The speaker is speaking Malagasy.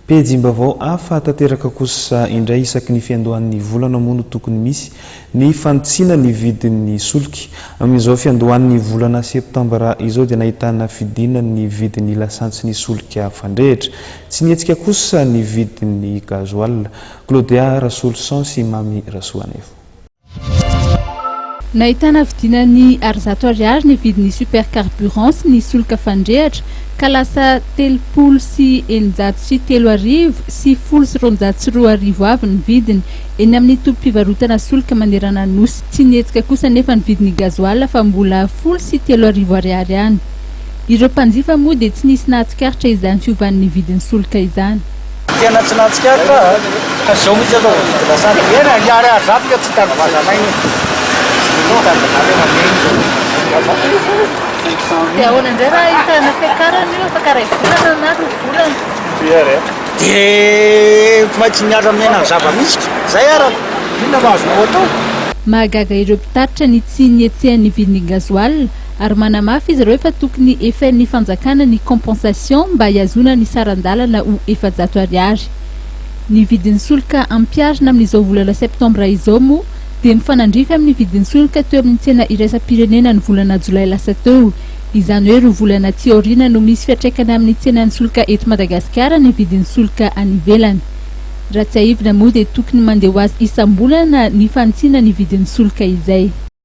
Pejim-baovao hafa tanteraka kosa indray isaky ny fiandohan'ny volana moa no tokony misy ny fanitsiana ny vidin'ny solika. Amin'izao fiandohan'ny volana septambra izao dia nahitana fidinan'ny vidin'ny lasantsy ny solika fandrehitra. Tsy nihetsika kosa ny vidin'ny gasoil. Claudia Rasoloson sy Mamy Rasoanaivo. Nahitana fidinany Ar 100 ariary ny vidin'ny super carburant sy ny solika fandrehitra ka lasa 2630 sy 2010 avy ny vidiny eny amin'ny tobim-pivarotana solika manerana ny Nosy. Tsy nihetsika kosa nefa ny vidin'ny gasoil fa mbola 10 30 ariary ihany. Ireo mpanjifa moa dia tsy nisy nahatsikaritra izany fiovan'ny vidin'ny solika izany. Tena tsy nahatsikaritra aho fa zao mihitsy aloha vao vidy lasantsy. Eny e, ariary 100 ka tsy hitany vazana iny. Tsy hitany vazana iny. Dia ahoana indray raha ahitana fiakarana io afaka iray volana na roa volana? Dia tsy maintsy miara-miaina ny zava-misy. Zay araka. Inona no azonao atao? Mahagaga ireo mpitatitra ny tsy nihetsehan'ny vidin'ny gasoil ary manamafy izy ireo fa tokony efain'ny fanjakana ny compensation mba hihazoana ny saran-dalana ho 400 ariary. Ny vidin'ny solika ampiharina amin'izao volana septambra izao moa dia mifanandrify amin'ny vidin'ny solika teo amin'ny tsena iraisam-pirenena ny volana jolay lasa teo. Izany hoe 2 volana aty aoriana no misy fiantraikany amin'ny tsenan'ny solika eto Madagasikara ny vidin'ny solika any ivelany. Raha tsiahivina moa dia tokony mandeha ho azy isam-bolana ny fanitsiana ny vidin'ny solika izay.